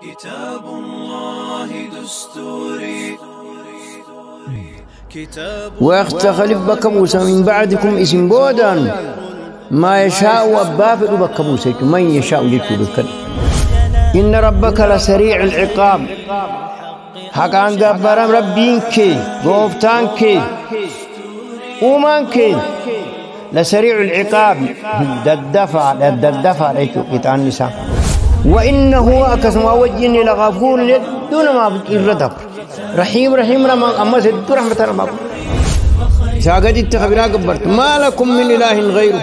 كتاب الله دستوري كتاب ويختلف بك موسى من بعدكم اسم بودان ما يشاء وبافد بك موسى من يشاء يكتب بك. إن ربك لسريع العقاب حقا قبرم ربينك غوفتانك ومانك لسريع العقاب ددفع ددفع قطع النساء. وإنه أكسم وجهني لغفور دون ما الردب رحيم رحيم رحمة أما سد رحمة رحمة ساقد التخبرا قبرت ما لكم من إله غيره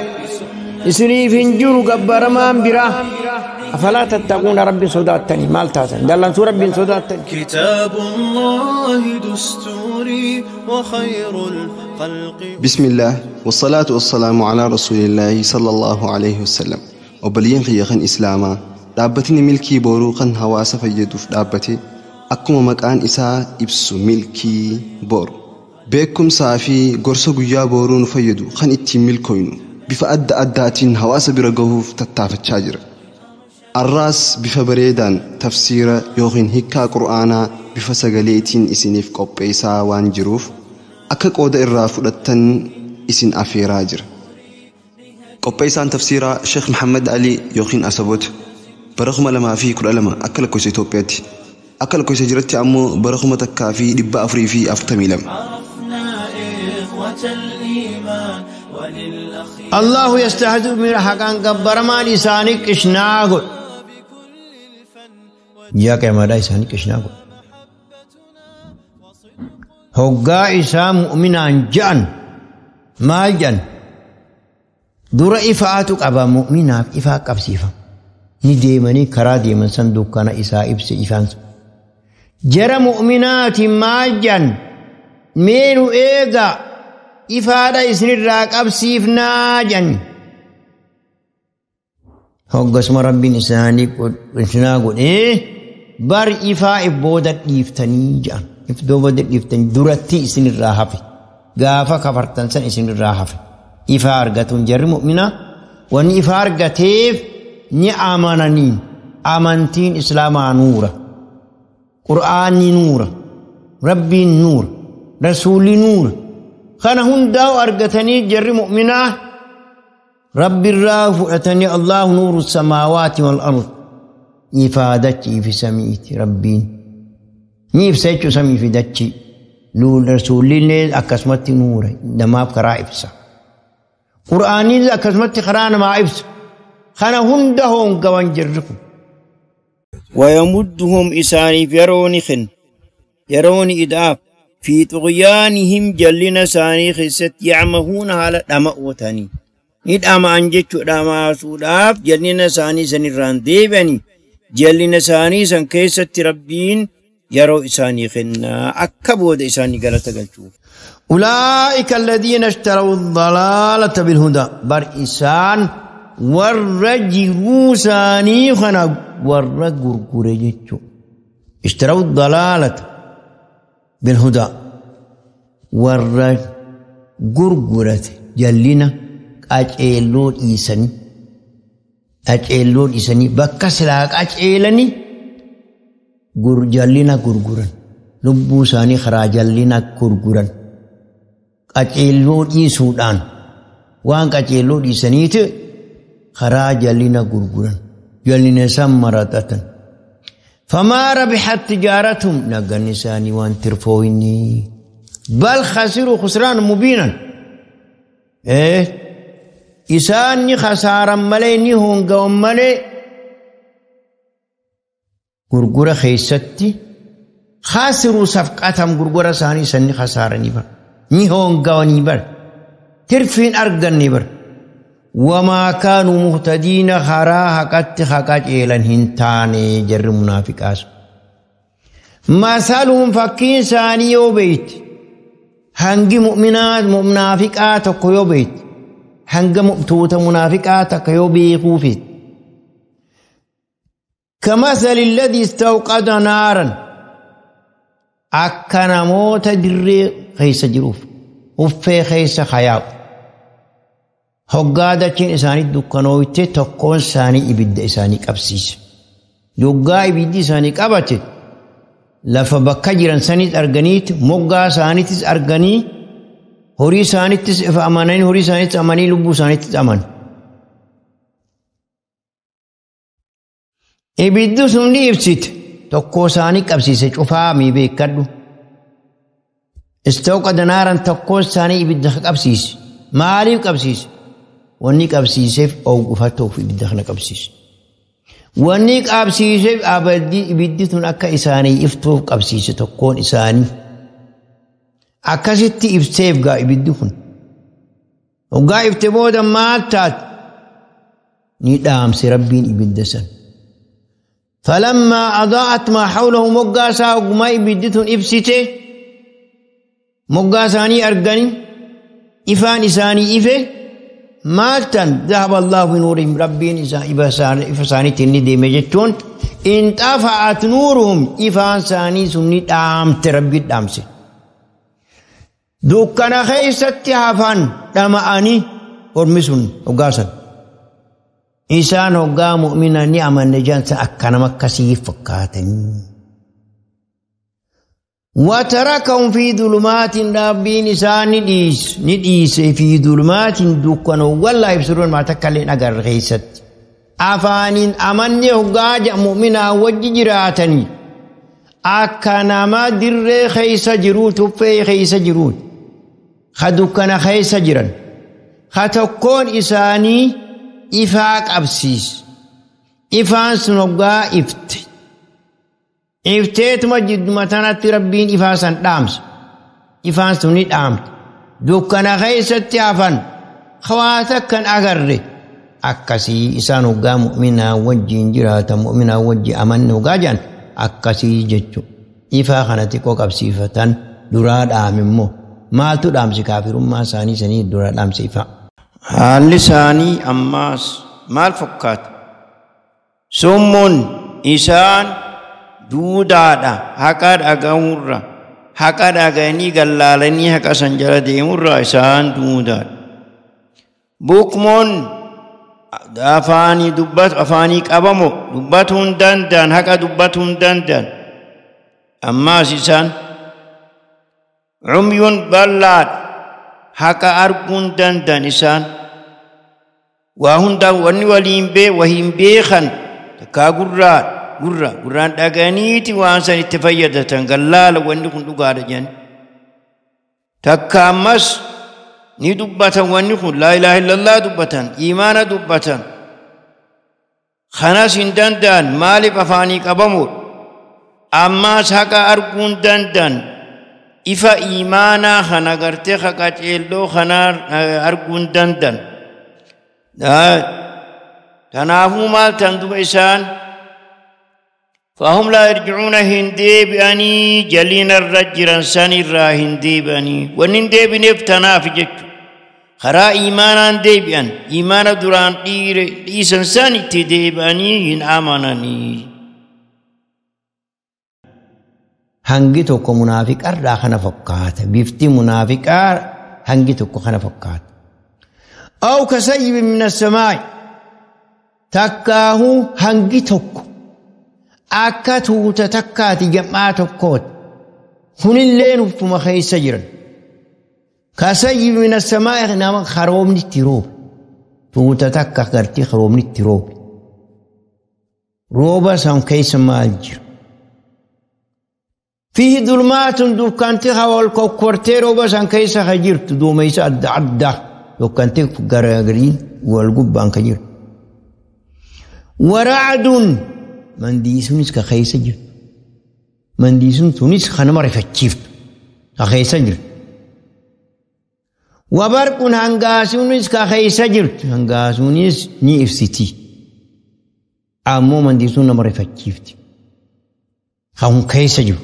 إسني فنجر قبر ما برا أفلا تتقون رب صداتني مال تاسن دلن سور رب صداتني. كتاب الله دستوري وخير الخلق. بسم الله والصلاة والسلام على رسول الله صلى الله عليه وسلم. وبلين خيخن إسلاما dhaabbatni milkii booruu kan hawaasa fayyaduuf dhaabbate akkuma maqaan isaa ibsu milkii boru beekumsaa fi gorsa guyyaa boruu nu fayyadu kan ittiin milkooynu bifa adda addaatiin hawaasa bira gahuuf tattaafachaa jira. Arraas bifa bareedaan tafsiira yookiin hiikkaa qur'aanaa bifa sagaleetiin isiniif qopheessaa waan jiruuf akka qooda irraa fudhattan isin afeeraa jira. Qopheessaan tafsiiraa Sheekh Muhammad Ali yookiin Asaboot bara 2012 akka lakkoofsa Itoophiyaatti akka lakkoofsa jiratti ammoo bara 1442. الله يستهزئ من حقان قبر ما لسانك إشناغ يا كما لا لسانك إشناغ هقا إسا مؤمنا جان ما جان در إفعاتك أبا مؤمنا إفاق أبسيفا ni deemanii karaa deeman san dukkana isaa ibse ifaan jara mu'minaati maal jan meenu eega ifaadha isinirraa qabsiifnaa jan hoggasuma rabbiin isaanii qulqullinaa godhee bar ifaa if booda dhiiftanii jedhan if booda dhiiftanii duratti isinirraa hafe gaafa kafartan san isinirraa hafe ifaa argatuun jarri mu'minaa wanni ifaa argateef ni amananii amantiin islaamaa nuura qur'aanni nuura rabbiin nuura rasuulli nuura kana hundaa'u argatanii jarri mu'minaa rabbirraa fudhatanii allahu nuuru samaawaati wal ard ifaa dachii fi samiiti rabbiin ni ibsa jechuu samii fi dachii rasuulli akkasumatti nuura namaaf karaa ibsa qur'aanni akkasumatti karaa namaa ibsa خنا هندهم قوان جركم ويمدهم إساني يروني خن يروني إداف في طغيانهم جلنا ساني خست يعمهون على دمأوتاني ندام أنجتش دما سوداف جلنا ساني سنران ديبني جلنا ساني سن كيست ربين يرو إساني خن أكبود إساني قلت قلتشوف. أولئك الذين اشتروا الضلالة بالهدى بر إسان warra jiruu isaanii kana warra gurgure jechuudha. Ishtaraw dalaalata bilhudaa warra gurgurate jallina qaceelloo dhiisanii bakka silaa qaceelanii jallina gurguran lubbuu isaanii karaa jallina gurguran qaceelloo dhiisuudhaan waan qaceelloo dhiisaniiti karaa jallina gurguran jallina isaan maratatan فما ربحت تجارتهم نقل نساني وان ترفويني بل خسروا خسران مبينا. إيه إساني خسارا ملي هون قوم ملي غرغرة خيستي خاسروا صفقتهم غرغرة ساني سني خسارة نبر نيهون قوم نبر ترفين أرقن نبر وما كانوا مهتدين خراها قد خقات إلى هنتاني جر منافقاس مثلهم فكين ساني يوبيت هنجي مؤمنات منافقات كيوبيت هنجي مؤتوت منافقات كيوبيقوفيت كمثل الذي استوقد نارا أكن موت دري خيس جروف وفي خيس خياط hoggaa dachiin isaanii dukkanooyte tokkoon isaanii ibidda isaanii qabsiise. Yoggaa ibiddi isaanii qabate lafa bakka jiran sanis arganiiti moggaa isaaniitis arganii horii isaaniittis ifa amananii horii isaaniittis amanii lubbuu isaaniittis aman. Ibiddi sun ni ibsite tokko isaanii qabsiise cufaa mii beekadhu. Istooqa danaaran tokko isaanii ibidda qabsiise. Maaliif qabsiise? Wanni qabsiiseef oogufatuuf ibidda kana qabsiise. Wanni qabsiiseef abaddi ibiddi tun akka isaanii iftuuf qabsiise tokkoon isaanii. Akkasitti ibseef gaa ibiddi kun. Hoggaa ifte booda maal taate? Ni dhaamse Rabbiin ibidda san. فلما أضاءت ما حوله مقاسا وما إبدتهم إبسته مقاساني أرقاني إفان إساني إفه مالتن ذهب الله بنورهم ربين إفساني تني ديمجتون انطفأت نورهم إفان ساني سني دامت ربي دامسي دوكنا خيست هفان دمأني ورمسون وقاسا إنسان هو مؤمنا نعم النجان سأكنا مكسي فكاتني وتركهم في ظلمات ربي نسان نديس في ظلمات دكان والله يبصرون ما تكلين أجر غيست أفان أمني هو مؤمنا وجراتني أكنا ما در خيس جروت في خيس جروت خدكنا خيس جرا خاتكون إساني إفاق أبسيس إفان سنوغا إفت إفتيت مجد متانة ربين إفاسا دامس إفان سني دامت دوكنا خيست أفن خواتك كان أغرّي أكسي إسان وغا مؤمنا وجين جراتا مؤمنا وجي أمن وغا جان أكسي جتشو إفا خانتكو قبسيفة درا داممو مالتو دامسي كافر ما ساني سني درا دامسي إفا haalli isaanii ammaas maal fakkaata? Summun isaan duudaadha haqa dhaga'uurra haqa dhaga'anii gallaalanii haqa san jala deemurra isaan duudaadha. Bukmoon afaanii dubbatu afaanii qabamu dubbatuu hin danda'an haqa dubbatuu hin danda'an. Ammaas isaan cumyuun bal'aadha haqa arguu hin danda'an isaan. Waa hunda wanni waliin wahiin beekan takkaa gurraan dhaga'aniiti waan san itti fayyadatan gallaala wanni kun dhugaadha jedhan. Takka ammas ni dubbatan wanni kun laa ilaaha illallah dubbatan iimaana dubbatan. Kanas hin danda'an maaliif afaanii qabamuudha? Ammaas haqa arguu hin danda'an ifa iimaanaa kana gartee haqa ceelloo kana arguu hin danda'an. Kanaafuu maal tan duba isaan فهم لا يرجعون هندي جلين الرجل سن الراهندي بأني ونندي بنفتنا في جك خرا إيمانا ديبان إيمانا دوران إيسان سن تديباني إن آمانني hangi tokko munaafiqarraa kana fakkaata bifti munaafiqaa hangi tokko kana fakkaata aw kasayyibin min as-samaa'i takkaahu hangi tokko akka tuuta takkaati jam'aa tokkooti kunilleen uffuma keessa jiran kasayyibin min as-samaa'i nama karoomni itti roobe tuuta takka gartee karoomni itti roobe rooba san keessa maal jira فيه ظلمات دكانتي حوال كوكورتيرو بس ان كيسا خجرت دوميسا عدى عدى دكانتي غراغرين والقبان خجر ورعد من ديسونس كخيسا جر من ديسون تونس خنمر فتشيفت كخيسا جر وبرق هنغاسونس كخيسا جر هنغاسونس ني اف سي تي امو من ديسون نمر فتشيفت خون كيسا جر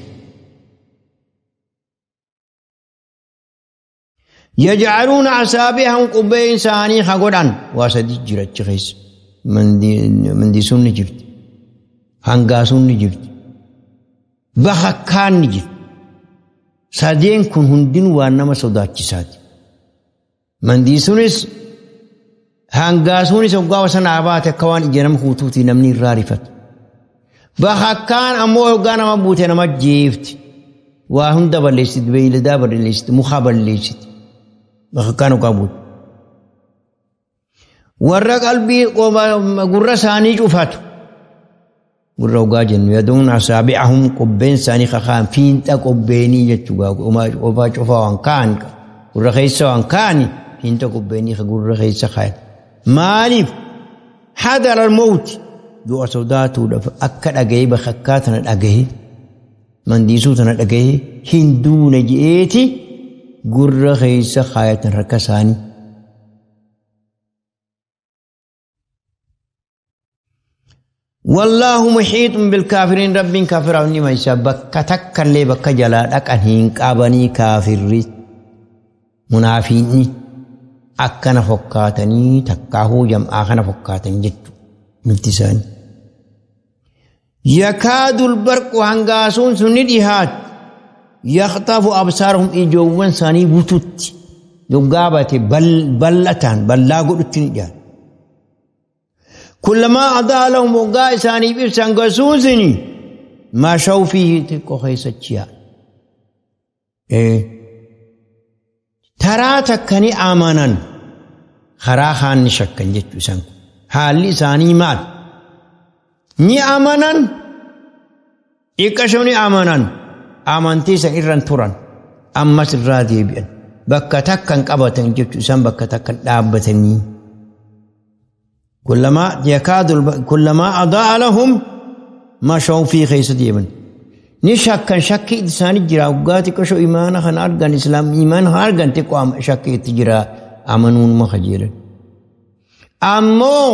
يجعلون أصابعهم قبين ساني خقودان واسدي جرت خيس من دي سن جرت هنغاسون جرت بخكان جرت سادين كن هندين وانما صداتشسات من دي سنس هنغاسونس وقاوسن آبات كوان إجنم خوتوتي نمني رارفت Bakakkaan ammoo hoggaa nama buute nama jeefti. Waa hunda balleessiti, beeyladaa balleessiti, muka balleessiti. Bakakkaan hoggaa buute. Warra qalbii gurra isaanii cufatu. Gurra hoggaa jennu yaduun asaabi'ahum qobbeen isaanii kakaan fiinxa qobbeenii jechuudha. Qofaa cufaa waan kaan gurra keessa waan kaani fiinxa qobbeenii gurra keessa kaayan. Maaliif? Hadara al-mawti du'a sodaatuudhaaf akka dhagahee bakakkaa tana dhagahee mandiisuu tana dhagahee hin duune je'eeti gurra keessa kaayatan harka isaanii. Wallaahu muhiitun bilkaafiriin rabbiin kaafiraaf ni maysa bakka takkallee bakka jalaa dhaqan hin qabanii kaafirri munaafiinni akkana fokkaatanii takkaahuu jam'aa kana fokkaatan jechuudha nuti isaanii. Yakaadul barqu hangaasuun sun ni dhihaatu yaqxafu absaarahum ijoowwan isaanii bututti yoggaa baate bal'ataan bal'aa godhutti ni dhiyaatu. Kullamaa adaa lahum waggaa isaaniif ibsan gasuusini mashaw fiihi xiqqoo keessatti yaa. Taraa takka ni amanan karaa kaan ni shakkan jechuu isaan kun. Haalli isaanii maal? Ni amanan xiqqasho ni amanan amantii san irran turan ammas irraa deebi'an bakka takkan qabatan jechuu isaan bakka takkan dhaabbatanii. Kullamaa adaa lahum mashaw fi keessa deeman. Ni shakkan shakkii isaanii jira waggaa xiqqasho imaana kan argan islaam imaana kan argan xiqqoo shakkii itti jira amanuun ma kajeelan. Ammoo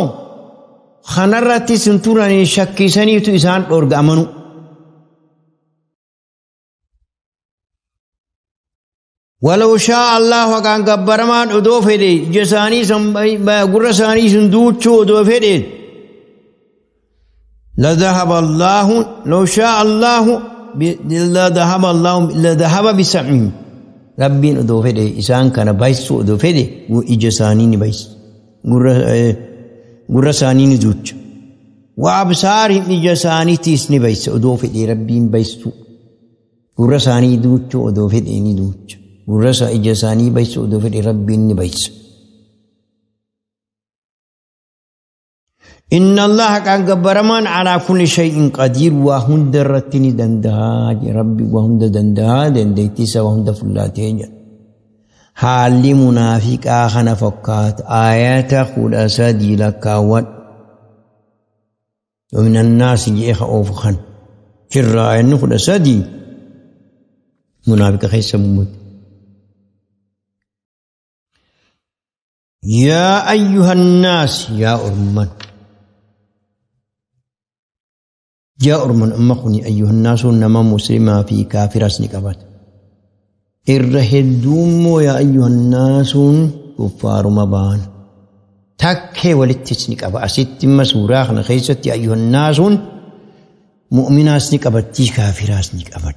kanarratti sun turanii shakkisaniitu isaan dhorga amanu. Walau shaa Allahu haqaan gabbaramaan odoo fedhe ija isaanii gurra isaanii sun duuchuu odoo fedhe. لذهب الله لو شاء الله لذهب الله لذهب بسمعهم ربين odoo fedhe isaan kana baysu odoo fedhe ija isaanii ni baysu gurra isaanii ni duucha. Wa absaarihim ija isaaniitiis ni baysa odoo fedhe rabbiin baysu gurra isaanii duuchuu odoo fedhe ni duucha. Gurra ija isaanii baysu odoo fedhe rabbiin ni baysa. Inna Allaha kan gabbaramaan alaa kulli shay'in qadiir waa hunda irratti ni danda'a rabbi waa hunda danda'a dandeettii isaa waa hunda fullaatee jira. Haalli munaafiqaa kana fakkaata aayata 13 lakkaawwan. ومن الناس jeeqa oofu kan jirra aayanni 13 munaafiqa keessa mummute. يا أيها الناس يا أرمن يا أرمن أمخني أيها الناس نما مسلما في كافر أسنكبات إرهدوم يا أيها الناس كفار مبان تكي ولتسنكب أست مسورة خيست يا أيها الناس مؤمن أسنكبت كافر أسنكبت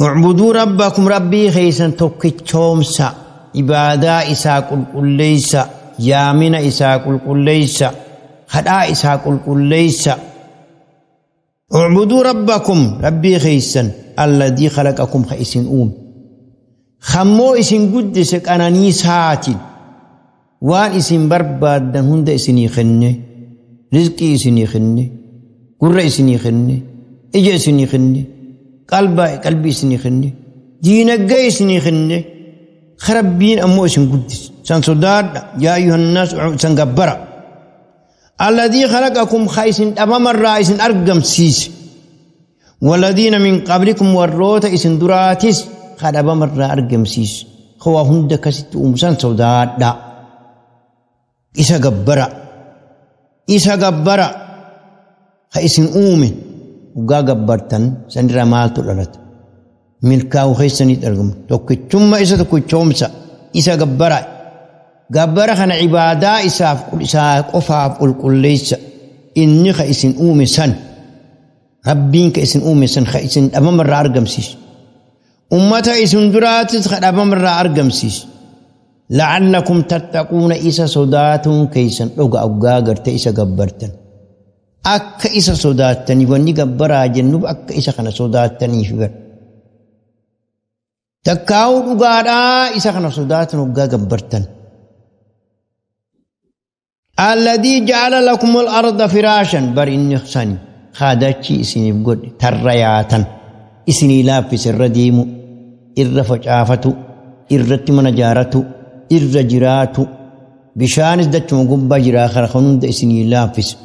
اعبدوا ربكم ربي خيسا توكي عبادة إساء قل ليس يامن إساء قل ليس خدا إساء قل ليس اعبدوا ربكم ربي خيسا الذي خلقكم خيسن أوم خمو إسن قدسك أنا نيساتي وان إسن برباد هند إسن يخني رزقي إسن يخني قرى إسن يخني إجا إسن يخني قلبي إسن يخني دينك إسن يخني خربين أمو إسن قدس سنصداد يا أيها الناس سنقبرا الذي خلقكم خيس أمام الرئيس أرقم سيس والذين من قبلكم والروت إسن دراتس خد أمام أرقم سيس خوا هندك ست أمسان سوداد دا إسا قبرا إسا قبرا خيسن أومن وقا قبرتن سندرا مالتو لالت ملكاو خيسن يترقم توكي ثم إسا توكي تومسا إسا قبرا قبرا خنا عبادة إساف إسا قفاف قل ليس إني خيسن أومن سن ربين كإسن أومن سن خيسن أمام الرأرقم سيس أمتا إسن دراتس خد أمام الرأرقم سيس لعلكم تتقون إسا صداتون كيسن أوغا أوغا غرت إسا قبرتن Akka isa sodaattaniif wanni gabbaraa jennuuf akka isa kana sodaattaniif bar. Takkaa'uu dhugaadhaa isa kana sodaatan hoggaa gabbartan. Alladii ja'ala lakumul arda firaashan bar inni sani haadachi isiniif godhe tarra yaatan isinii laaffise irra deemu irra facaafatu irratti mana jaaratu irra jiraatu bishaanis dachuma gubbaa jiraa kana hunda isinii laaffise.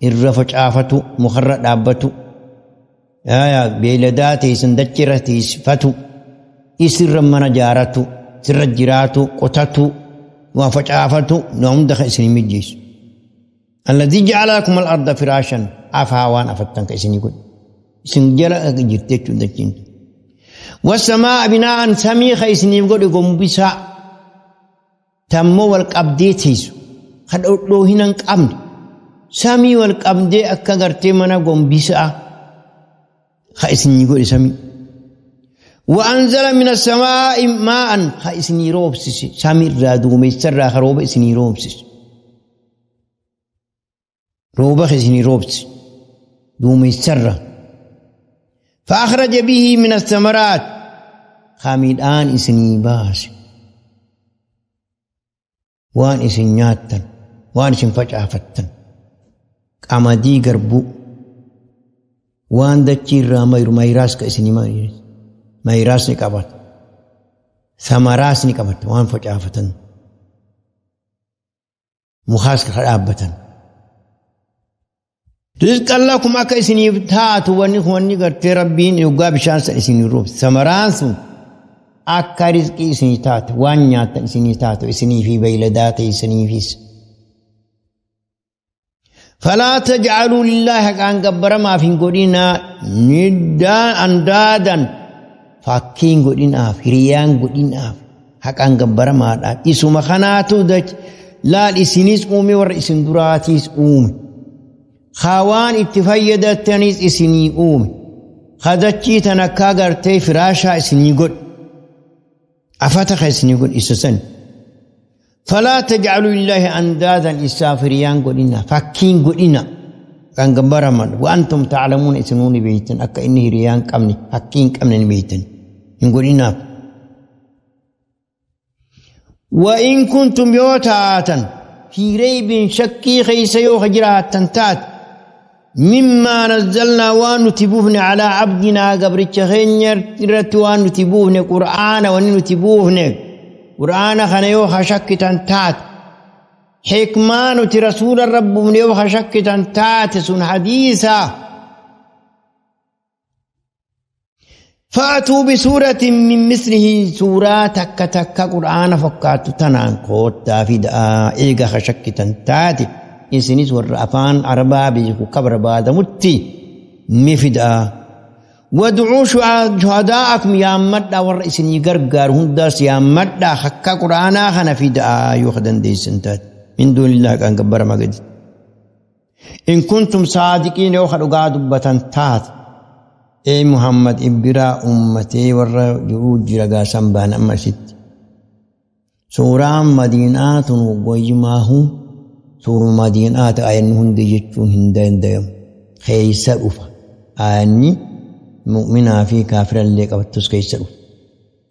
Irra facaafatu mukarra dhaabbatu beeyladaa teessan dachirra teessifatu isirra mana jaaratu sirra jiraatu qotatu waa facaafatu waa hunda kan isinii mijjeessu. Alladii ja'ala lakum al-arda firaashan afaa waan afattan kan isinii godhe isin jala jirti jechuun dachiin. Wasamaa'a binaa'an samii kan isiniif godhe gombisaa tammoo wal qabdee teessu kan dhodhoohina hin qabne. Samii wal qabdee akka gartee mana gombisaa ha isinii godhe samii. Wa'anzala mina samaa'i maa'an ha isinii roobsise samii irraa duumessarraa ha rooba isinii roobsise. Rooba ha isinii roobsise duumessarraa. Fa'akhraja bihi mina samaraat ha midhaan isinii baase. Waan isin nyaattan waan isin facaafattan. Qamadii garbuu waan dachii irraa mayru mayraas ka isinii mayraas ni qabata samaraas ni qabata waan facaafatan mukaas ka dhaabbatan. Rizqan lakum akka isiniif taatu wanni gartee rabbiin yoggaa bishaan san isinii roobse samaraan sun akka rizqii isinii taatu waan nyaattan isinii taatu isinii fi beeyladaa ta'e isiniifis. فلا تجعلوا لله حقان قبر ما في قدنا ندا اندادا فكين قدنا فريان قدنا حقان قبر ما اسم خناتو دج لا الاسنيس اومي ور اسن دراتيس اومي خوان اتفيدتنيس اسني اومي خدتشي تنكا غرتي فراشا اسني قد افتخ اسني قد اسسن فلا تجعلوا لله اندادا اسافريان قدنا فكين قدنا كان غبرمان وانتم تعلمون اسنوني بيتن اكا اني ريان قمني فكين قمني بيتن ان قدنا وان كنتم يوتاتا في ريب شكي خيس يو خجرات تنتات مما نزلنا ونتبوهن على عبدنا قبرتش خينير ونتبوهن قرآن ونتبوهن قرآن خنيو خشكتن تات حكمان رسول الرب من يو خشكتن تات سن حديثا فأتوا بسورة من مثله سورة تك تك قرآن فكات تنان كوتا في دعا إيغا خشكتن تات إنسانيس والرأفان عربا بيكو كبر بعد متي مفدا ودعوا شهداءكم يا مدى والرئيسني غرغر هنداس يا مدى حكا قرآنا خنا في دعا يخدن دي سنتات من دون الله كان كبر ما قد إن كنتم صادقين يوخدوا قادوا بتنتات اي محمد ابرا امتي ور جرود جرغا سنبان اما ست سورة مدينة ويماه سورة مدينة اين هند جتون هندين ديم خيسة أفا اني مؤمنا في كافر اللي قبطس كيسر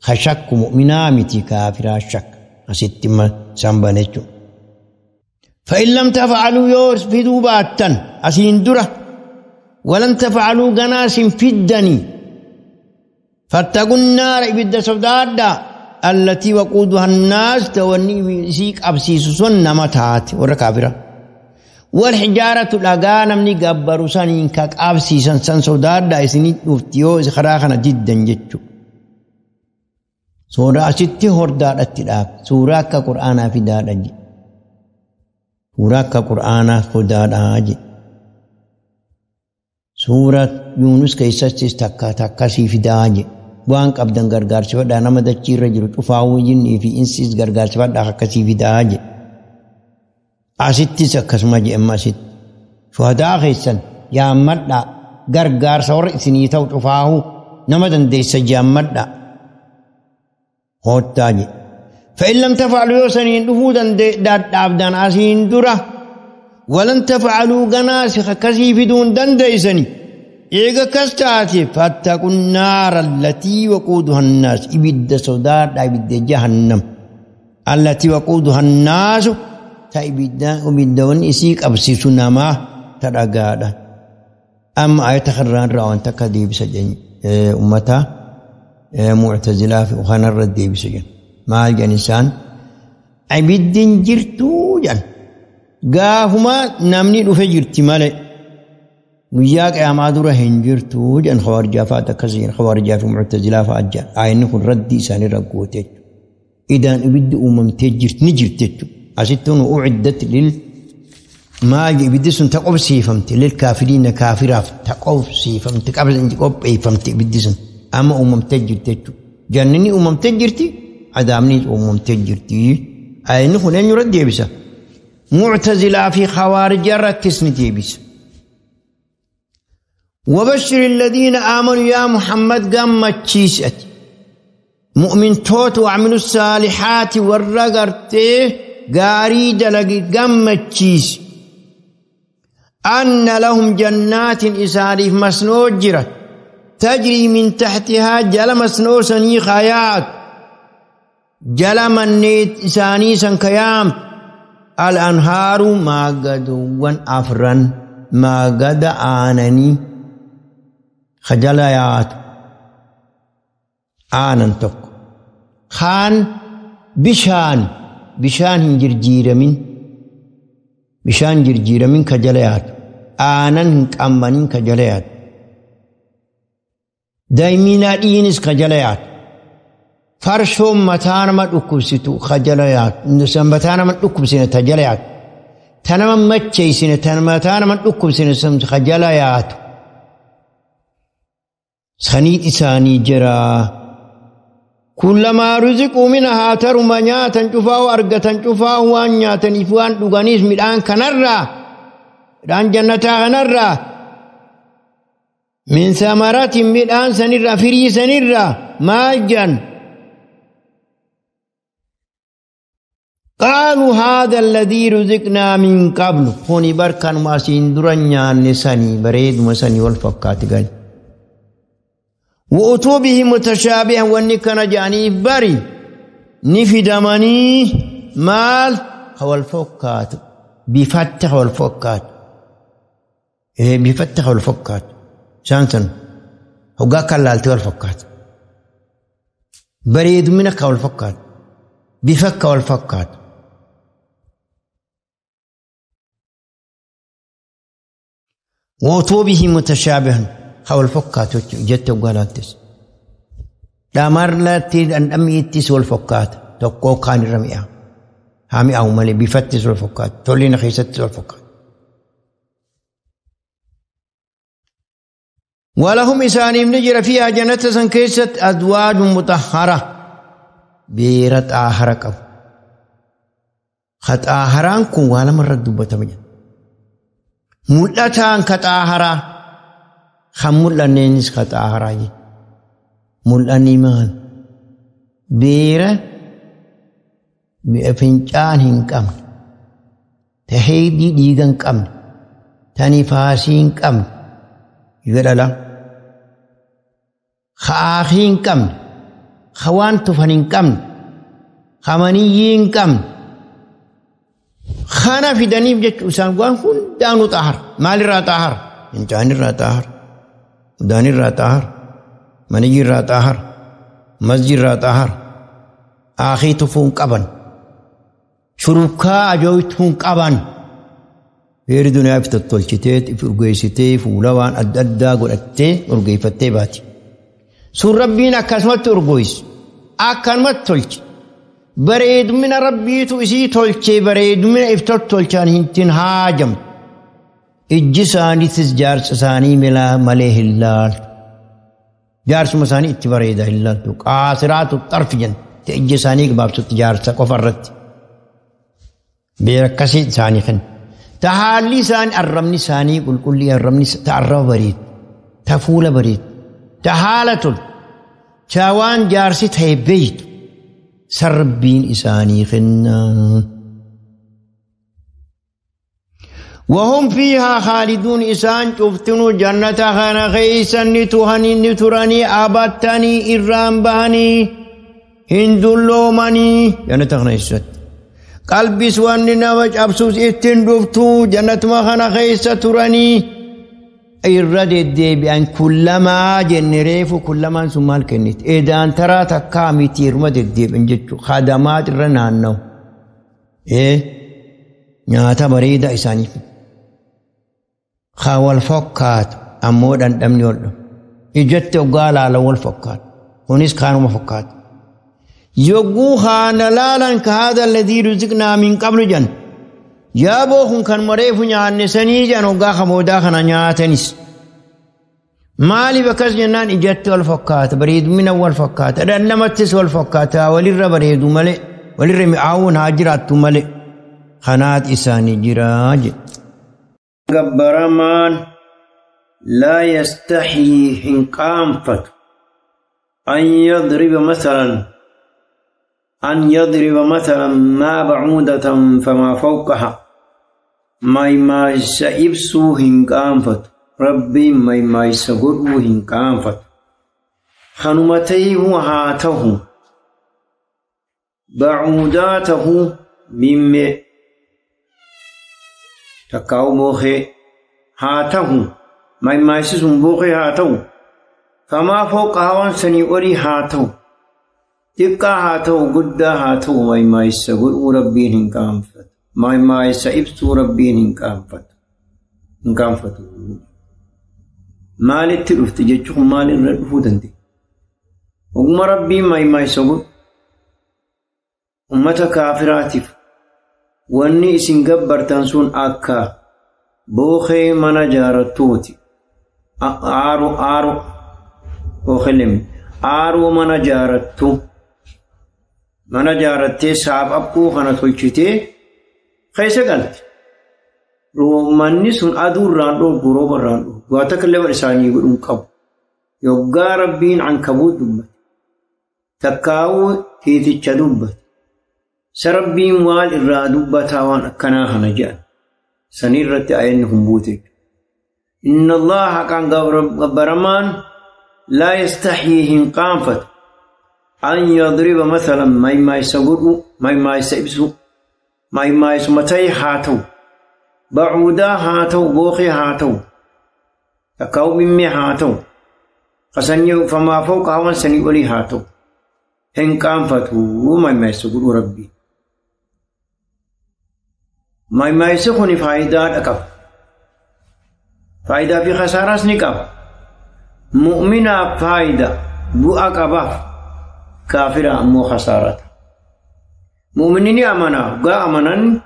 خشك مؤمنا متي كافر شك ست ما سنبان فإن لم تفعلوا يورس في دوباتن أسين درة ولن تفعلوا قناس في الدني فاتقوا النار إبدا سودادا التي وقودها الناس توني سيك أبسيس سنة متات وركافرة والحجارة الأغانم نقبروا سنين كاك أبسيسا سن سودادا إسني نفتيو إخراخنا جدا جتشو سورة ستي هرداد التلاك سورة كقرآن في دادا جي سورة كقرآن في دادا جي سورة يونس كيساتس تكا تكا سي فداج وان قبدن غرغار سفدا نما دچي رجل طفاو جني في انسيس غرغار سفدا حكا سي فداج اسيتي سكسما جي اما سيت شهداء خيسن يا مدا غرغار سور سني تو طفاو نما دن ديس جا مدا هوتاج فإن لم تفعلوا يوسنين دفودن داد دابدان اسين درة ولن تفعلوا قناسخ كسي في دون دنديسني إيغا كستاتي فاتقوا النار التي وقودها الناس إبد سودار إبد جهنم التي وقودها الناس تأبد إسيك أبسيسنا ما ترقادا أما آية خران راوان تكذيب سجن أمتا معتزلة في أخانا الردي بسجن ما الجنسان عبد جرتو جن قاهما نمني رفجرتي مالي وياك يا مادورة هنجرتو جن خوارجا فاتكسين خوارجا في معتزلة فأجا آينكم ردي ساني رقوتي إذا أبد أمم تجرت نجرت أستون أعدت لل ما بدي سن تقوب سيفمت للكافرين كافرة تقوب سيفمت قبل أن تقوب إيفمت بدي سن أما أمم تجرت جنني أمم تجرتي عدامني أمم تجرتي أينه لن يرد يبسا معتزلة في خوارج ركسني تيبس وبشر الذين آمنوا يا محمد قام تشيسأت مؤمن توت وعملوا الصالحات والرقرت قاري دلقي قام تشيس أن لهم جنات إساريف مسنوجرة تجري من تحتها جل مسنوسني خيات جل منيت إساني سنكيام الأنهار ما قدوان أفرا ما قد آنني خجليات آنن تك خان بشان بشان جرجير من بشان جرجير من خجليات آنن كأمنين خجليات دايمينا دينس خجليات فرشو متان ما دكوبسيتو خجليات نسمتان ما دكوبسينه تجليات تنم مچيسينه تنمتان ما دكوبسينه سم خجليات سنيت إساني جرا كلما رزقوا منها ترما نياتا شفاو أرقة شفاو وان نياتا إفوان دغانيس مدان كنرا دان جنتا كنرا من ثمرات مدان سنرا فري سنرا ماجن قالوا هذا الذي رزقنا من قبل هوني بركان ما سين درنيا نساني بريد مساني والفقات قال وأتوا به متشابها والنكنا جاني بري نفدمني مال هو الفقات بفتح والفقات إيه بفتح والفقات شانسن هو قال والفقات بريد منك والفقات بفك والفقات وأتوا به متشابها هو الفقات جت وقالت لا مرلت أن أميتس والفقات تقو كان الرمية هامي أو مالي بفتس والفقات تولينا خيست والفقات ولهم إسانيم نجر فيها جنة سنكيست أزواج مطهرة بيرت آهرك خط آهران كون والا مرة دبتا مجد ملتان خط آهرا خمولانينس خط آهراي ملاني مال بيرة بفنجان هنكم تهيدي ديغن كم تنفاسين كم يقول خاخين كم خوان تفنين كم خمانيين كم خانا في دنيب جت وسان وان كن دانو طهر مال را طهر انجان را طهر داني را طهر مني را طهر مسجد را طهر آخي تفون قبن شروكا اجويتون قبن غير دنيا في تطلچتي في ارغيستي فولوان اددا غدتي ارغيفتي باتي سور ربنا كسمت ارغويس اكنمت تلچ بريد من ربي تو اسي تلچي بريد من افتر تلچان هنتين هاجم اجساني تسجار ساني ملا مليه اللال جارس مساني اتبريد اللال تو قاصرات الطرف جن تجساني باب تجار سقفرت بيركسي ثاني خن تحالي سان الرمني ثاني قل كل الرمني تعرف بريد تفول بريد تحالة شاوان جارسي تهبيت سربين إساني خنا وهم فيها خالدون إسان شفتنو جنة خانا خيسا نتوهني نتراني أبتني إرام بهني هندلومني جنة خانا خيسا قلبي سواني نوج أبسوس إتن دفتو جنة ما خانا خيسا تراني إرد الدبيان كلما جنريف كلما سمال كنت إذا ترى تكامي تيرمد الدبيان جتشو خدمات رنانو إيه nyaata bareedaa isaaniif haa wal fakkaatu ammoo dhandhamni ol dhufu ijatti hoggaa laala wal fakkaatu kunis kaanuma fakkaatu yogguu haana laalan ka haadha alladhii ruziqnaa min qablu jan yaaboo kun kan mareefu nyaanne sanii jan hoggaa kaboodaa kana nyaatanis maaliif akkas jennaan ijatti wal fakkaata bareedumina wal fakkaata dhandhamattis wal fakkaata walirra bareedu malee walirra mi'aawuun haa jiraattu malee خنات إساني جراج قبرمان لا يستحي حنقامفت أن يضرب مثلا أن يضرب مثلا ما بعودة فما فوقها ما ما سيبسو حنقامفت ربي ما ما يسغرو حنقامفت خنمتيه هاته بعوداته مما تكاو بوخي هاته ما يمايسون بوخي هاته فما فوق هوان سني أولي هاته تبقى هاته قد هاته ما يمايسون ربين هنكامفت ما يمايسون ربين هنكامفت هنكامفت مالي تلفت جتشو مالي ردفو دندي وقم ربي ما يمايسون أمة كافراتف wanni isin gabbartan sun akka bookhee mana jaarattuuti. Aaroo bookhee aaroo mana jaarattu mana jaarattee saaphaphuu kana tolchitee keessa galte. Manni sun aduurraan dhoorgu roobarraan dhoorgu waa takka illee isaanii godhuun qabu. Yoggaa rabbiin ankabuut dubbate. Takkaawuu tiiticha dubbate. سربين وال إرادو بتاوان أكنا هنجان سنيرة أين هم بوتك إن الله كان غبرمان لا يستحيي قامفت أن يضرب مثلا ما ما يسقط ما ما يسبسو ما ما يسمتي هاتو بعودا هاتو بوخي هاتو تكاو ممي هاتو فسنيو فما فوق هوان سنيولي هاتو هن قامفتو ما ما يسقط ربي ما ما يسخني فائدة أكف فائدة في خسارة نكف مؤمنة فائدة بو أكباف كافرة مو خسارة مؤمنين أمنا قا أمنا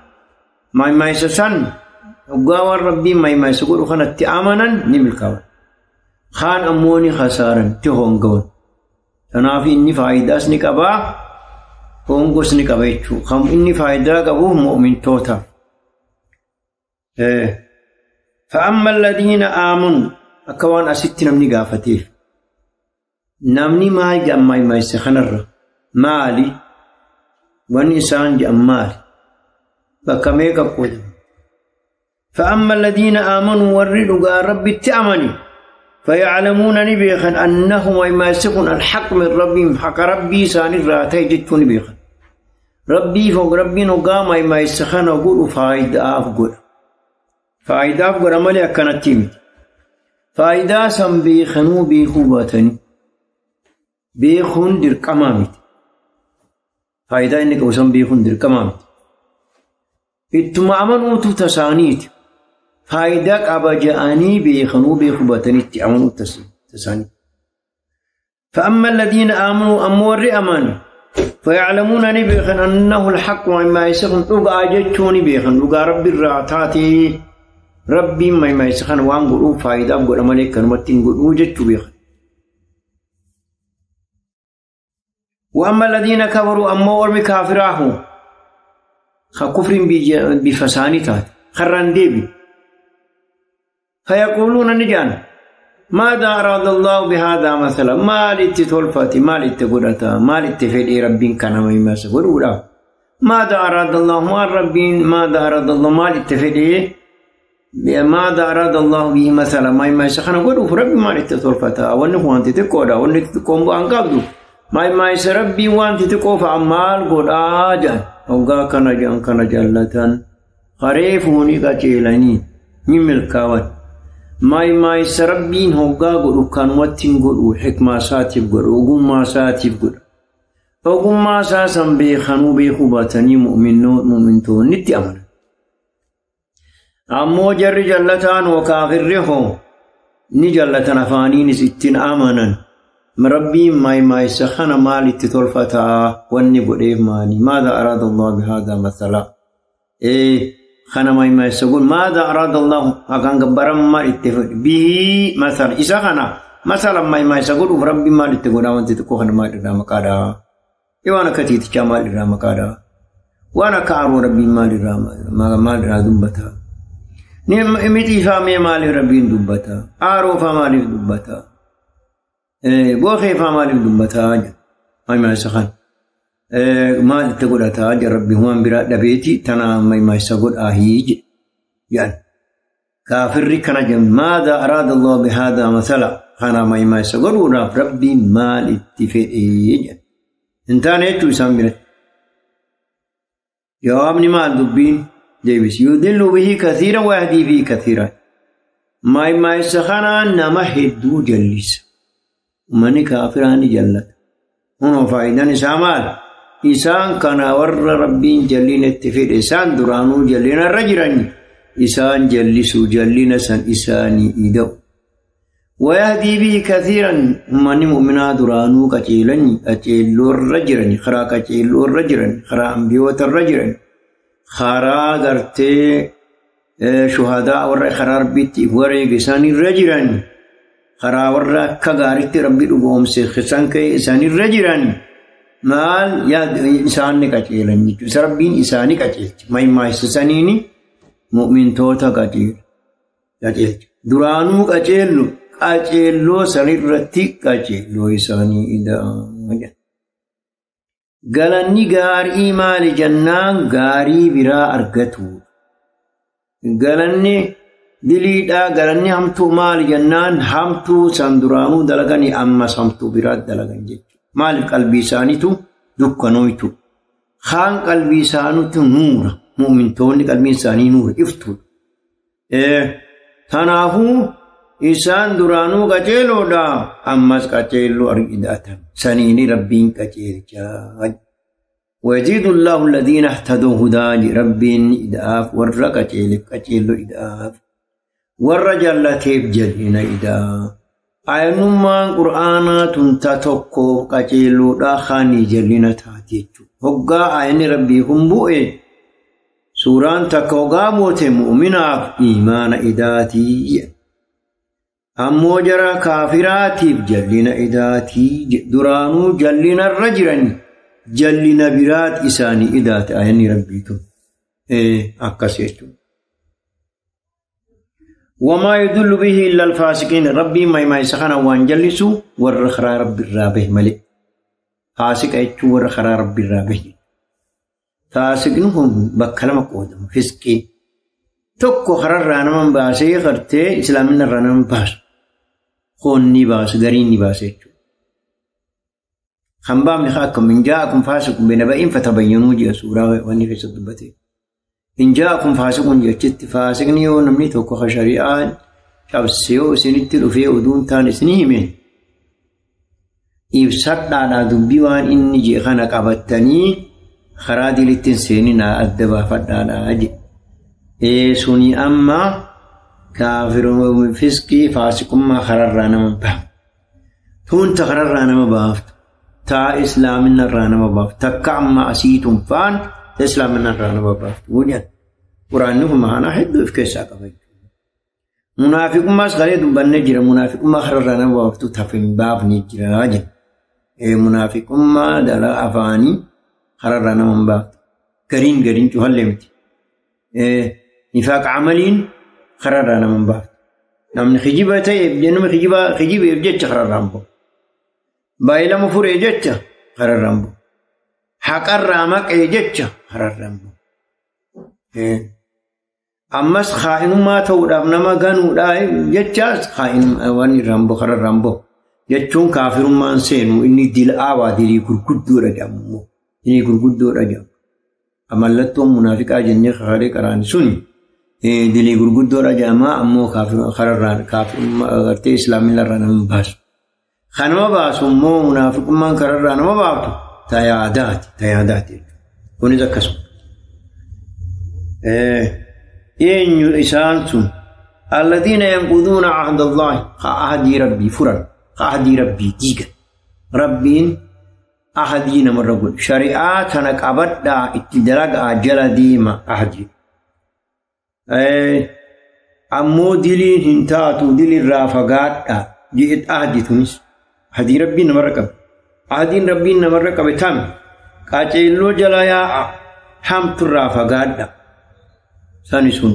ما ما يسسن قا والربي ما ما يسقول خنا تأمنا نملكوا خان أموني خسارة تهون قون تنافي إني فائدة نكبا هونغوس نكبا خم إني فائدة قبوه مؤمن توتا فأما الذين آمنوا أكوان أست نمني قافتيف نمني ما جمع ما يسخنر مالي ونسان جمال بكميك قدم فأما الذين آمنوا وردوا ربي تأمني فيعلمون نبيخا أنه ما يسخن الحق من ربهم حق ربي سان الراتي جتو نبيخا ربي فوق ربي نقام ما يسخن وقول فايدة أفقر فايدة أفقر أمالي أكنت تيمت فايدة سن بيخنو بيخو باتني بيخون در كمامت فايدة إنك وسن بيخون در كمامت اتما أمنوا تسانيت فايدة أبجاني بيخنو بيخو باتني اتأمنوا تسانيت فأما الذين آمنوا أمور أمان فيعلمون نبيخن أنه الحق وما يسخن أقاجتوني بيخن أقا ربي الرعتاتي ربي ما يسخن وان قلو فايدة قل أماليك نمتين قلو جتو بيخن وأما الذين كفروا أما أرمي كافراه خكفر بفساني تات خران ديبي فيقولون نجان ماذا أراد الله بهذا مثلا ما لتتولفتي ما لتقرأتا ما لتفيدي ربين كان ما يمسكوا ماذا أراد الله ما ربين ماذا أراد الله ما لتفيدي ماذا أراد الله به مثلا ما يسخن قدو ربي ما لتطرفتا وانه وانت تقودا وانه تقوم بأنقابدو ما يسربي وانت تقوف عمال قد آجا وقا كان جان كان جلتان خريفوني قتيلاني نملكاوان ما يسربين هوغا قدو كان واتن قدو حكمة ساتف قدو وقما ساتف قدو وقما ساسا بيخانو بيخوباتني مؤمنون نتي أمر أمو جر جلتان وكافرهم نجلتان أفانين ستين آمنا مربي ما يسخن مالي تتولفتا والنبو إيه ماني ماذا أراد الله بهذا مثلا إيه خنا ما يسقون ماذا أراد الله أكان قبرم ما اتفق به مثلا إذا خنا مثلا ما يسقون وربي ما اتقون وانت تكوخن ما إرام كادا إيوانا كتيت جمال إرام كادا وانا كارو ربي ما إرام ما إرام دبتا نمتي فامي مالي ربي دبتا آرو فامالي دبتا بوخي فامالي دبتا ما يسخن ما تقول أتاج ربي هو برا دبيتي تنا ما يسقول آهيج يعني كافر كان ماذا أراد الله بهذا مثلا أنا ما يسقول ربي ما الاتفاق انتان يتو سامبرت جوابني ما الدبين جيبس يدل به كثيرا ويهدي به كثيرا ما يسخنا نما هدو جلس ومن كافران جلت هنا فائدة نسامال إسان كان ور ربين جلين اتفيد إسان درانو جلين الرجران إسان جلسو جلين سن إساني إدو ويهدي به كثيرا من مؤمنا درانو كتيلن أتيلو الرجران خرا كتيلو الرجران خرا أنبيوت الرجران خرا غرتي شهداء ور خرا ربيتي وري إساني الرجران خرا ور كغارتي ربي لقوم سيخسان كي إساني الرجران مال يا إنسان نكتيلن ربين إنسان نكتيل ما يسسنيني مؤمن توتا كتيل كتيل درانو كتيلو كتيلو سنرتي كتيلو إنساني إذا قالني غاري مال جنان غاري برا أرجتو قالني دليدا قالني همتو مال جنان همتو سندرانو دلغني أما سمتو برا دلغني جت مال قلبي سانيتو دكانويتو خان قلبي سانوتو نور مؤمن توني قلبي ساني نور افتو تنافو إنسان درانو قتيلو دا أمس قتيلو أرقداتا سنيني ربين قتيل جاج ويزيد الله الذين اهتدوا هدى ربين إداف ور قتيل قتيلو إداف ور جلتيب جلين إداف أينما قرآن تنتتوكو قتيلو دا خاني جلين تاتيتو هقا أين ربي هم بؤي سوران تكوغا موت مؤمنا إيمان إداتي أمو جرى كافراتي جلين إداتي درانو جلين الرجرن جلين برات إساني إدات أين ربيتو أكسيتو وما يدل به إلا الفاسقين ربي ما يسخن وان جلسوا والرخرا رب الرابه ملئ فاسق أيتو والرخرا رب الرابه فاسقنهم بكلمة قودم فسقين tokko kararraa naman baasee gartee islaaminarraa naman baasu qoonni baasu gariin ni baase jechuudha. Kan baafne akka min jaa'akum faasiqun binaba'in fatabayyanuu jedha suuraa wanni keessatti dubbate. In jaa'akum faasiqun jechitti faasiqni yoo namni tokko ka shari'aa cabsee yoo isinitti dhufee oduun taan isinii hime ibsadhaadhaa dubbii waan inni jee kana qabattanii karaa dilitti hin seeninaa adda baafadhaadhaa jedhe. Suni amma kaafiru fiskii faasiqummaa kararraa nama baaftu. Tuunta kararraa nama baaftu. Taa islaaminarraa nama baaftu. Takka amma asiitun faan islaaminarraa nama baaftu. Wujjan quraanni kun maanaa hedduu of keessaa qaba. Munaafiqummaas galee dubbannee jira. Munaafiqummaa kararraa nama baaftu tafe hin baafne jira jedha. Munaafiqummaa dhala afaanii kararraa nama hin baaftu. Gariin gariin cufallee miti. نفاق عملين خرر أنا من بعض نعم خجيبة تيب جنم خجيبة خجيبة يبجت خرر رامبو بايلا مفور يجت خرر رامبو حق الرامك يجت خرر رامبو Ammas khaa'inummaa ta'uudhaaf nama ganuudhaa jechaas waan irraan bahu kararraan bahu. Jechuun kaafirummaan seenu inni dil'aawaa dilii gurguddoodha jedhamu. Dilii gurguddoodha jedhamu. Mallattoon munaafiqaa jennee kakaree qaraani sun dilii gurguddoodha jedhama ammoo kararraan kaafirummaa gartee islaaminarraa nama baasu. Kan nama baasu immoo munaafiqummaan kararraa nama baaftu tayaadaati. Kunis akkasuma. Eenyu isaan sun alladhiina yanquduuna ahda Allahi ahdii rabbii furan ahdii rabbii diigan. Rabbiin ahdii namarra godhe shari'aa tana qabadhaa itti dalagaa jala deema ahdii. Ammoo diliin hin taatu dilirraa fagaadhaa jedhe ahdii tunis ahdii rabbiin namarra qabe. Ahdiin rabbiin namarra qabe tam qaceelloo jala yaa'a hamturraa fagaadha. Sani sun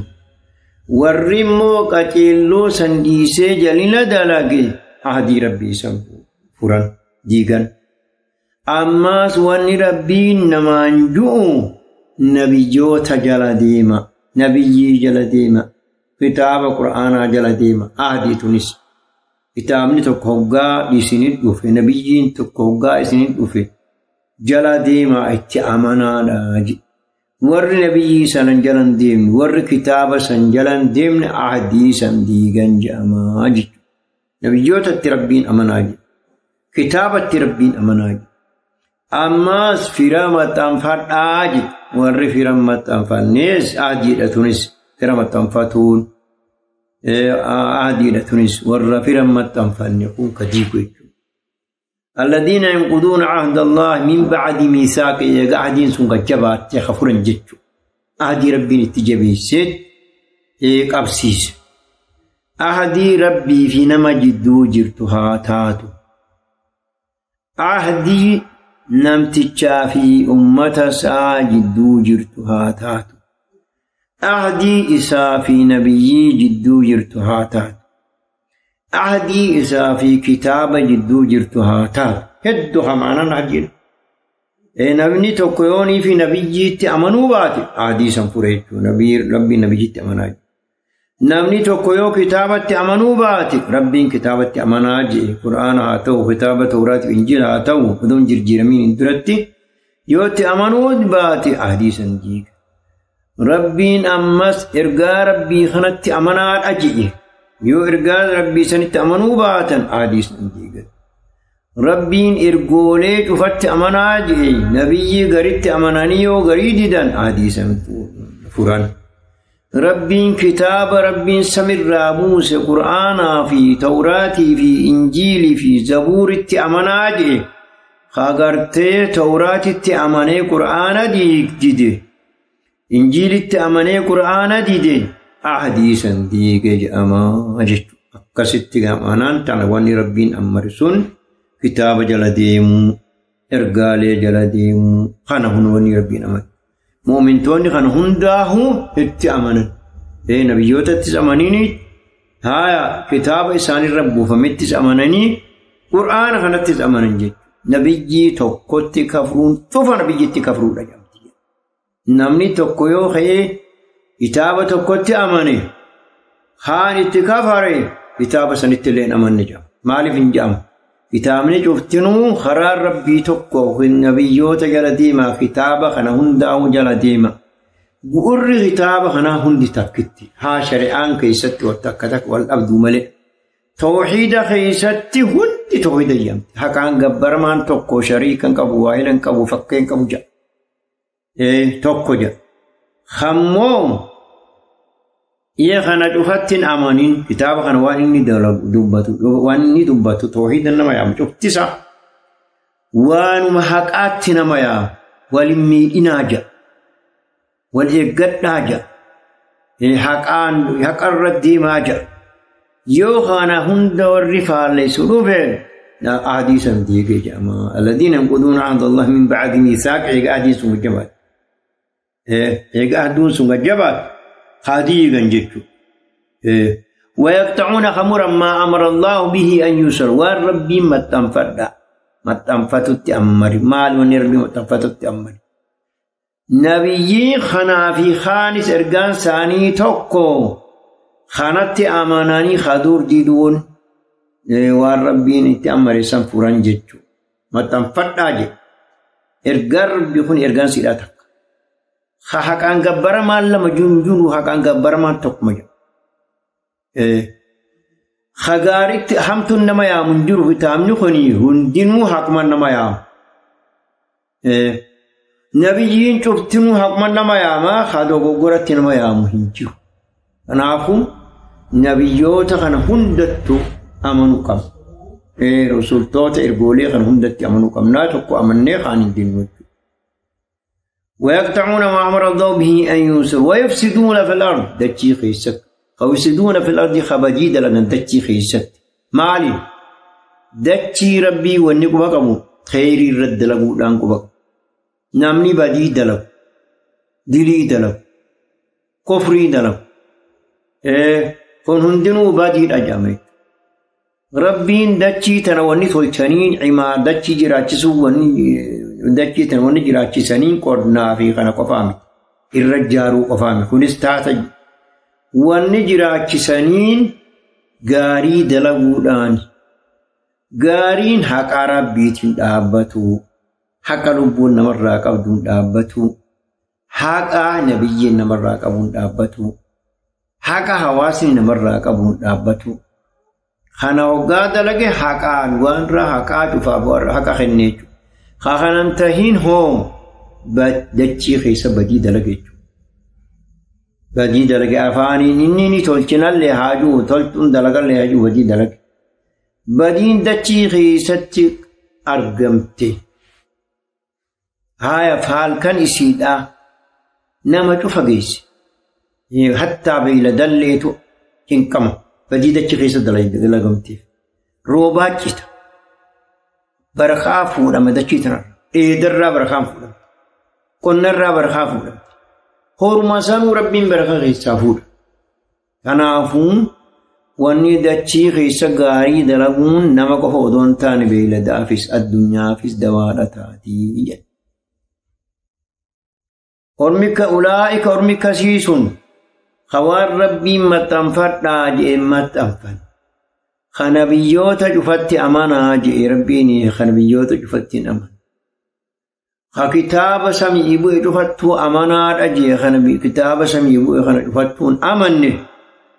warri immoo qaceelloo san dhiisee jalina dalage ahdii rabbii san furan diigan. Ammaas wanni rabbiin namaan ju'u nabiyyoota jala deema, nabiyyii jala deema, kitaaba qur'aanaa jala deema. Ahdii tunis kitaabni tokko hoggaa isinit dhufe, nabiyyiin tokko hoggaa isinit dhufe jala deema itti amanaadha. Warri nabiyyii sanan jalan deemne, warri kitaaba san jalan deemne ahdii san diigan jedhamaa jechuudha. Nabiyyootatti rabbiin amanaa jedha. Kitaabatti rabbiin amanaa jedha. Ammaas fira maxxanfadhaa jedha. Warri fira maxxanfannees ahdiidha tunis fira maxxanfatuun ahdiidha tunis warra fira maxxanfanne kun ka diigu jechuudha. الذين ينقضون عهد الله من بعد ميثاقه قاعدين سن جبات خفرن جچو عهد ربي اتجبيست قبسيس عهد ربي في نما جدو جرتها تاتو عهدي نمتچا في امته سا جدو جرتها تاتو عهدي إسا في نبيي جدو جرتها تاتو عهدي إذا في كتاب جدو جرتها تاب هدوها معنا نحجين نبني توكيوني في نبيي أمنوا باتي عهدي سنفريتو نبي ربي نبيي أمناج نبني توكيو كتابة أمنوا باتي ربي كتابة أمناج قرآن هاتو كتابة توراة إنجيل هاتو بدون جرجيرمين درتي يوتي أمنوا باتي عهدي سنجيك ربي أمس إرقا ربي خنت أمنات أجئ yoo ergaa rabbii sanitti amanuu baatan ahdii san diigan. Rabbiin ergoolee cufatti amanaa jedhe nabiyyii garitti amananii yoo garii didan ahdii san furan. Rabbiin kitaaba rabbiin samirraa buuse qur'aanaa fi tawraatii fi injiilii fi zabuuritti amanaa jedhe hagartee tawraatitti amanee qur'aana dide injiilitti amanee qur'aana dide ahdii san diige jedhamaa jechuudha. Akkasitti amanaan tana wanni rabbiin ammare sun kitaaba jala deemuu, ergaalee jala deemuu kana hun wanni rabbiin amane. Mu'mintoonni kana hundaa'uu itti amanan. Nabiyyootattis amananii haaya kitaaba isaanirra buufamettis amananii qur'aana kanattis amanan jechuudha. Nabiyyii tokkotti kafruun cufa nabiyyitti kafruudha jedhamti. Namni tokko yoo ka'ee kitaaba tokkotti amane haan itti kafare kitaaba sanitti illee amanne jedhama. Maaliif hin jedhamu? Kitaabni cuftinuu karaa rabbii tokko nabiyyoota jala deemaa kitaaba kana hundaa'uu jala deema. Bu'urri kitaaba kanaa hundi takkitti haa shari'aan keessatti wal takka takka wal dhabduu malee. Tawxiida keessatti hundi tawxiida jedhamti. Haqaan gabbaramaan tokko shariikan qabu waahilan qabu fakkeen qabu jedha. Tokko jedha. Hammoo iya kana cufattiin amanin kitaaba kana waan inni dubbatu waan inni dubbatu tawxiida nama yaamu cuftisa waanuma haqaatti nama yaamu walin miidhinaa jedha wal eeggadhaa jedha haqaan haqarra deemaa jedha yoo kana hunda warri faalleessu dhufe ahdii san diigee jedhama. Alladhiina yanquduuna ahda Allahi min ba'di miithaaqihi egaa ahdiin sun jabaate. Egaa ahduun sun jabaate hadiigan jechuudha. ويقطعون خمرا ما أمر الله به أن يوصل والربي متنفدا متنفتت أمر مال ونربي متنفتت أمر Nabiyyi kanaa fi kaanis ergaan isaanii tokko kanatti amananii kaduur diduun waan rabbiin itti amareessan furan jechuudha. Maxxanfadhaa jedhe. Ergaan rabbi kun ergaan siidhaa takka. Haqaan gabbaramaan lama junjunu haqaan gabbaramaan tokkuma jedhu. Hagaaritti hamtuun nama yaamu hin jiru kitaabni kun hundinuu haquma nama yaamu. Nabiyyiin cuftinuu haquma nama yaamaa haa dogoggoratti nama yaamu hin jiru. Kanaafuu nabiyyoota kana hundattuu amanuu qabna. Rasuultoota ergoolee kana hundatti amanuu qabnaa tokko amannee kaan hin dinnu. ويقطعون ما أمر الله به أن يوصل ويفسدون في الأرض دتشي خيست ويفسدون في الأرض خبجيد لنا دتشي خيست مالي دتشي ربي ونقو بقمو خيري رد لقو لانقو بقمو نامني بدي دلق دلي دلق كفري دلق كون هندنو بدي الأجامي ربين دتشي تنوني ثلثانين عما دتشي جراتشسو وني dachii tan wanni jiraachisaniin qonnaa fi kana qofaa miti. Irra ijaaruu qofaa miti. Kunis taata wanni jiraachisaniin gaarii dalaguudhaan gaariin haqa rabbiitiin dhaabbatu, haqa lubbuun namarraa qabduun dhaabbatu, haqa nabiyyiin namarraa qabuun dhaabbatu, haqa hawaasni namarraa qabuun dhaabbatu. Kana hoggaa dalage haqaan waanirraa haqaa cufaaf haqa kennee jechuudha. Kanan tahin hoom dachii keessa badii dalage jechuudha. Badii dalage afaaniin inni ni tolchinallee haajuu toltuun dalagallee haajuu badii dalage. Badiin dachii keessatti argamte. Haaya faalkan isiidhaa nama cufa geesse. Hattaa beeyladalleetu cinqama badii dachii keessa dalagamteef. Roobaa cita. Barakaa fuudhama dachii tanarra. Dheedarraa barakaan fuudhamte. Qonnarraa barakaa fuudhamte. Horuma sanuu rabbiin barakaa keessaa fuudha. Kanaafuu wanni dachii keessa gaarii dalaguun nama qofa odoo hin taane beeyladaafis addunyaafis dawaadha taatii jedha. Ormika ulaa'ika ormika siisuun hawaan rabbiin maxxanfadhaa jedhee maxxanfan. Kana biyyoota cufatti amanaa jedhe rabbiin kana biyyoota cufatti hin amanu. Ha kitaaba samii bu'e cufattuu amanaadha jedhe kana kitaaba samii bu'e kana cufattuun amanne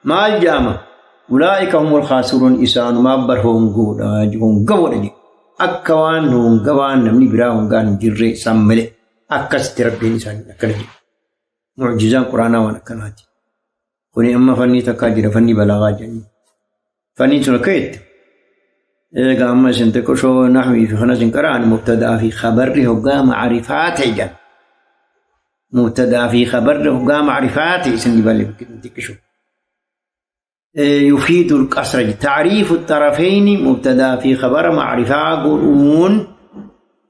maal jedhama? Ulaa'ika humul khaasiruun isaanumaa bar hongoodha hongawoodha jedhe. Akka waan hongawaan namni biraa hongaan hin jirre isaan malee akkasitti rabbiin isaanii akkana jedhe. Mucjizaan quraanaa waan akkanaati. Kuni amma fannii takkaa jira fannii balaagaa jedhanii. Fanni sun akka jette egaa amma isin xiqqoo nahwii fi kanas hin qara'an mubtadaa fi khabarri hoggaa macrifaa ta'e jedhan. Mubtadaa fi khabarri hoggaa macrifaa ta'e isin dibalee xiqqishu. يفيد القصر تعريف الطرفين مبتدا في خبر معرفة قرون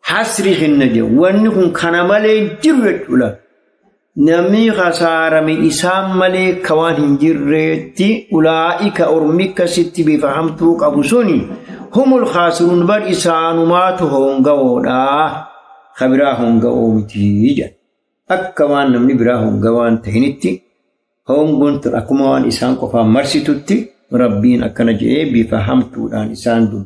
حصر خنجة وأنكم كان مالي جرت ولا namni khasaarame isaan malee ka waan hin jirreetti ulaa'ika ormika sitti bifa hamtuu qabu suni humul khaasiruun bar isaanumaatu hongawoodha. Ka biraa hongawoo miti jedha. Akka waan namni biraa hongawaan tahinitti hongoon tun akkuma waan isaan qofaan marsitutti rabbiin akkana jedhee bifa hamtuudhaan isaan dubbata.